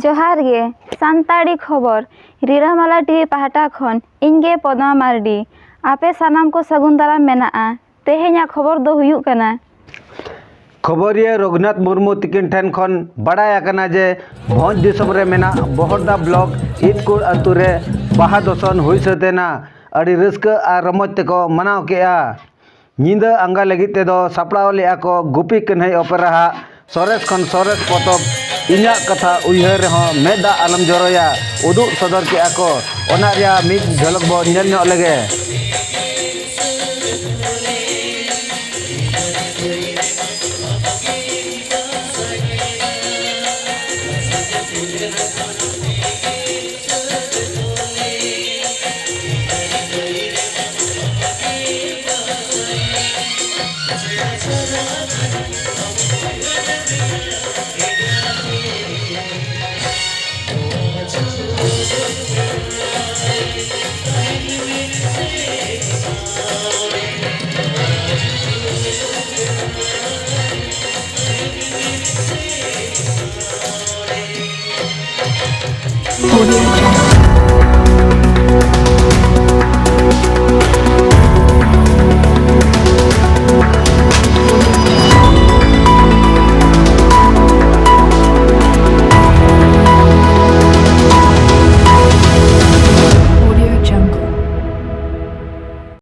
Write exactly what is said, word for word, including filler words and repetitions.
ᱡᱚᱦᱟᱨ ᱜᱮ, ᱥᱟᱱᱛᱟᱲᱤ ᱠᱷᱚᱵᱚᱨ, ᱨᱤᱞᱟᱹᱢᱟᱞᱟ ᱴᱤᱵᱷᱤ ᱯᱟᱦᱴᱟ ᱠᱷᱚᱱ ᱤᱧ ᱜᱮ ᱯᱚᱫᱢᱟ ᱢᱟᱨᱰᱤ᱾ ᱟᱯᱮ ᱥᱟᱱᱟᱢ ᱠᱚ ᱥᱟᱹᱜᱩᱱ ᱫᱟᱨᱟᱢ ᱢᱮᱱᱟᱜᱼᱟ᱾ ᱛᱮᱦᱮᱧᱟᱜ ᱠᱷᱚᱵᱚᱨ ᱫᱚ ᱦᱩᱭᱩᱜ ᱠᱟᱱᱟ᱾ ᱠᱷᱚᱵᱚᱨᱤᱭᱟᱹ ᱨᱚᱜᱷᱩᱱᱟᱛᱷ ᱢᱩᱨᱢᱩ ᱛᱤᱠᱤᱱ ᱴᱷᱮᱱ ᱠᱷᱚᱱ ᱵᱟᱲᱟᱭ ᱟᱠᱟᱱᱟ ᱡᱮ ᱵᱷᱚᱸᱡᱽ ᱫᱤᱥᱚᱢ ᱨᱮ ᱢᱮᱱᱟᱜ ᱵᱚᱦᱚᱲᱫᱟ ᱵᱞᱚᱠ ᱤᱛᱠᱩᱲ ᱟᱹᱛᱩ ᱨᱮ ᱵᱟᱦᱟ ᱫᱚᱥᱚᱱ ᱦᱩᱭ ᱥᱟᱹᱛ ᱮᱱᱟ᱾ ᱟᱹᱰᱤ ᱨᱟᱹᱥᱠᱟᱹ ᱟᱨ ᱨᱚᱢᱚᱡᱽ ᱛᱮᱠᱚ ᱢᱟᱱᱟᱣ ᱠᱮᱜᱼᱟ᱾ ᱧᱤᱫᱟᱹ ᱟᱸᱜᱟ ᱞᱟᱹᱜᱤᱫ ᱛᱮᱫᱚ ᱥᱟᱯᱲᱟᱣ ᱞᱮᱜᱼᱟ ᱠᱚ ᱜᱩᱯᱤ ᱠᱟᱹᱱᱦᱟᱹᱭ ᱚᱯᱮᱨᱟ ᱦᱟᱜ ᱥᱚᱨᱮᱥ ᱠᱷᱚᱱ ᱥᱚᱨᱮᱥ ᱯᱚᱛᱚᱵ ᱤᱧᱟᱹᱜ ᱠᱟᱛᱷᱟ ᱩᱭᱦᱟᱹᱨ ᱨᱮᱦᱚᱸ ᱢᱮᱫ ᱫᱟᱜ ᱟᱞᱚᱢ ᱡᱚᱨᱚᱭᱟ ᱩᱫᱩᱜ ᱥᱚᱫᱚᱨ ᱠᱮᱜᱼᱟ ᱠᱚ᱾ ᱚᱱᱟ ᱨᱮᱭᱟᱜ ᱢᱤᱫ ᱡᱷᱚᱞᱚᱠ ᱵᱚ ᱧᱮᱞ ᱧᱚᱜ ᱞᱮᱜᱮ᱾